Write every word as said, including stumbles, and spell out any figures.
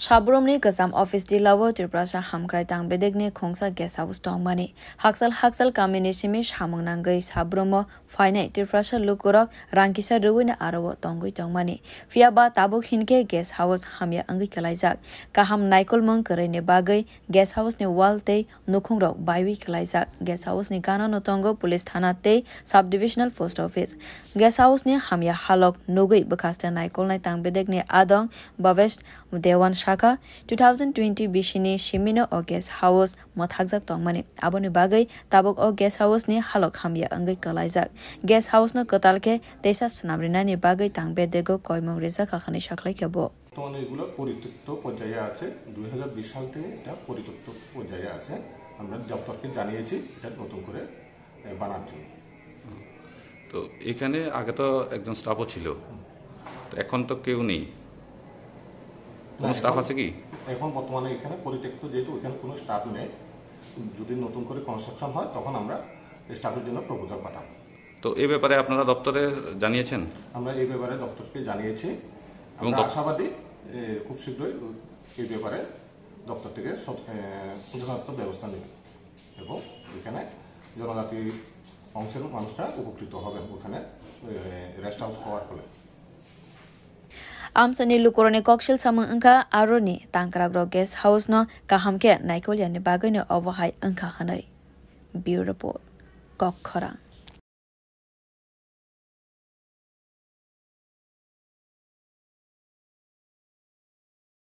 Sabrumni kwcham office dilao Tiprasa hamkrai tang bedekni khungsa guest house tongmani. Hakchal hakchal kamini simi samung nangwi Sabrumo phainai Tiprasa lukurok rang kisa rwino aro-o tongwi tongmani. Phiya ba tabuk hinkhe guest house hamya wngwi kwlaijak. Kaham naikolmung kwrwini bagwi guest house ni wall tei nukhungrok baiwi kwlaijak. Guest house ni gana no tongo police thana tei sub divisional post office. Guest house ni hamya halok nugwi bwkhaste naikolnai tang bedekni adong Bhavesh Dewan sakha, two thousand twenty bisini simino o guest house mwthakjak tongmani. Aboni bagwi tabuk o guest house ni halok hamya wngwi kwlaijak. Guest house no kwtal khe teisa swnam rinani bagwi tang bedego koimung rijak kha hwnwi sakhlai khe bo. বর্তমানে এগুলো পরিত্যক্ত পর্যায়ে আছে। দুই হাজার বিশ সাল থেকে এটা পরিত্যক্ত পর্যায়ে আছে। আমরা দপ্তরকে জানিয়েছি এটা নতুন করে, এ, বানার জন্য। তো এখানে আগে তো একজন স্টাফও ছিল, তো এখন তো কেউ নেই। কোনো না, স্টাফ এখন, আছে কি? এখন বর্তমানে এখানে পরিত্যক্ত, যেহেতু এখানে কোনো স্টাফ নেই, যদি নতুন করে কনস্ট্রাকশন হয় তখন আমরা স্টাফের জন্য প্রপোজাল পাঠাবো। তো এই ব্যাপারে আপনারা দপ্তরে জানিয়েছেন? আমরা এই ব্যাপারে দপ্তরকে জানিয়েছি। এবং আমরা দপ- আশাবাদী, এ, খুব শীঘ্রই এই ব্যাপারে দপ্তর থেকে সৎ-, এ, যথাযথ ব্যবস্থা নেবে এবং এখানে জনজাতি অংশের মানুষরা উপকৃত হবেন ওখানে, এ, রেস্ট হাউস হওয়ার ফলে। Amsani lukurokni koksil samung wngkha aroni tangkrakrok guest house no kaham khe naikolya ni bagwi no obo hai wngkha hwnwi. Bureau Report, Kokkhorang.